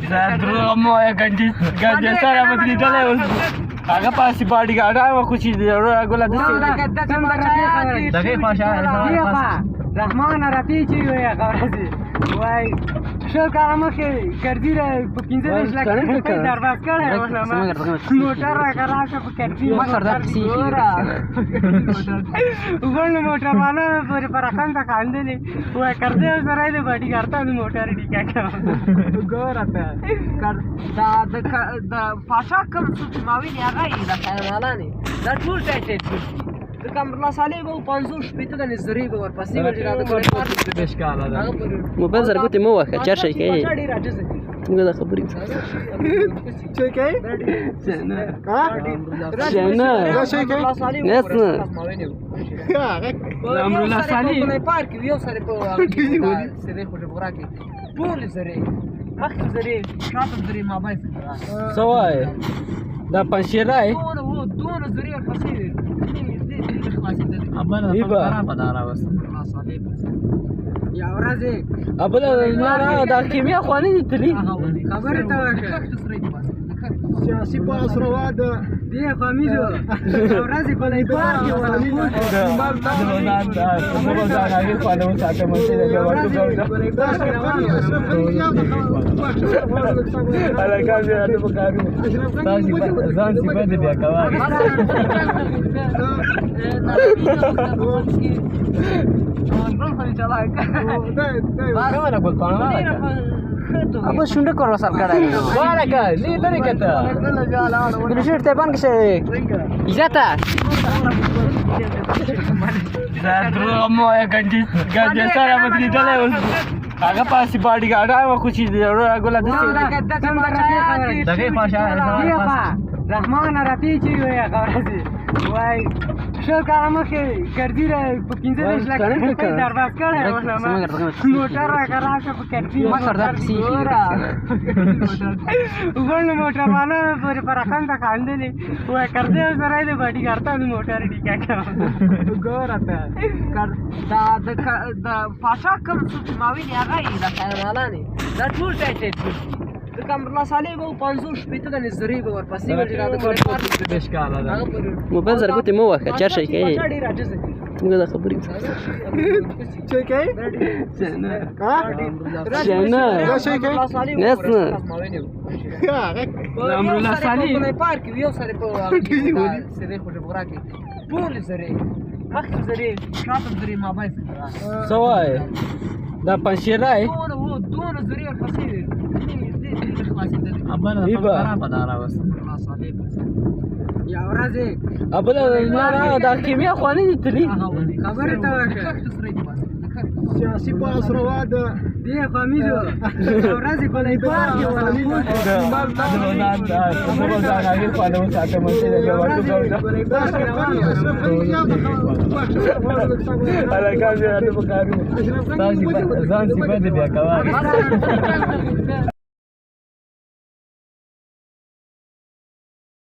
دا دروغ مو ګنجي سره بدلیدلی اوس هغه پاسې باډي ګارډان وه خو چې ګله داسې دغې خوا رحمان رفیع چې وایي هغه ورځې وایي 20 کاله مخکې کرزي له په 35 لکه روپۍ درباس کړی موټر راکه راشه په کرزي غونډو موټروانانو پورې په رقم ته خاندلې وایي کرزی سره د باډي ګارډانو موټر ډیکه کړه ګوره ته دا د پاشا کوم څه چې ما ویني هغه یې د خیرمالان دا ټول ټایټ ټایټ د کمرلا صالح به 50 دانې زری به ورپسې وي چې دا د موبایل سره ګوتې مه وهه چر شي کوي ډېر عاجز دي څنګه دا خبرې څه کوي ها نه نه امرالله صالح پارک یو سره په سره خو جبرا کې ټول زری مخکې زری شاته زری ما باید څه وایې دا پنجشیرای دونه زری ورپسې وي یو ورځ ابل نه دا کیمیا خو نه دي تللی خبره ته وکړه سیاسي پاس روا ده دې خمیزو یو ورځ په لای پارک کې ځان صفت بیا کوه ابو شونډه کور وصل کړی ورکه نه لري کته بلوشیر ته بانک شه عزته دا دروغ مو ګنجي ګنجي سره بدلیدلی اوس هغه پاسې باډي ګارډان وه خو چې ګله داسې دغې خوا رحمان رفیع چې وایي هغه ورځې وایي 20 کاله مخکې کرزي له په 35 لکه روپۍ درباس کړی موټر راکه راشه په کرزي غونډو موټروانانو پورې په رقم ته خاندلې وایي کرزی سره د باډي ګارډانو موټر ډیکه کړه ګوره ته دا د پاشا کوم څه چې ما ویني هغه یې د خیرمالان دا ټول ټایټ ټایټ د کمرلا صالح به 50 دانې زری به ورپسې وي چې دا د موبایل سره ګوتې مه وهه چر شي کوي ډېر عاجز دي څنګه دا خبرې څه کوي نه ها نه نه امرالله صالح پارک یو سره په سره خو جبرا کې ټول زری مخکې زری شاته زری ما باید څه وایې دا پنجشیرای دونه زری ورپسې وي یو ورځ ابل نه دا کیمیا خو نه دي تللی خبره ته وکړه سیاسي پاس روا ده دې خمیزو یو ورځ په لای پارک کې ځان صفت بیا کوه.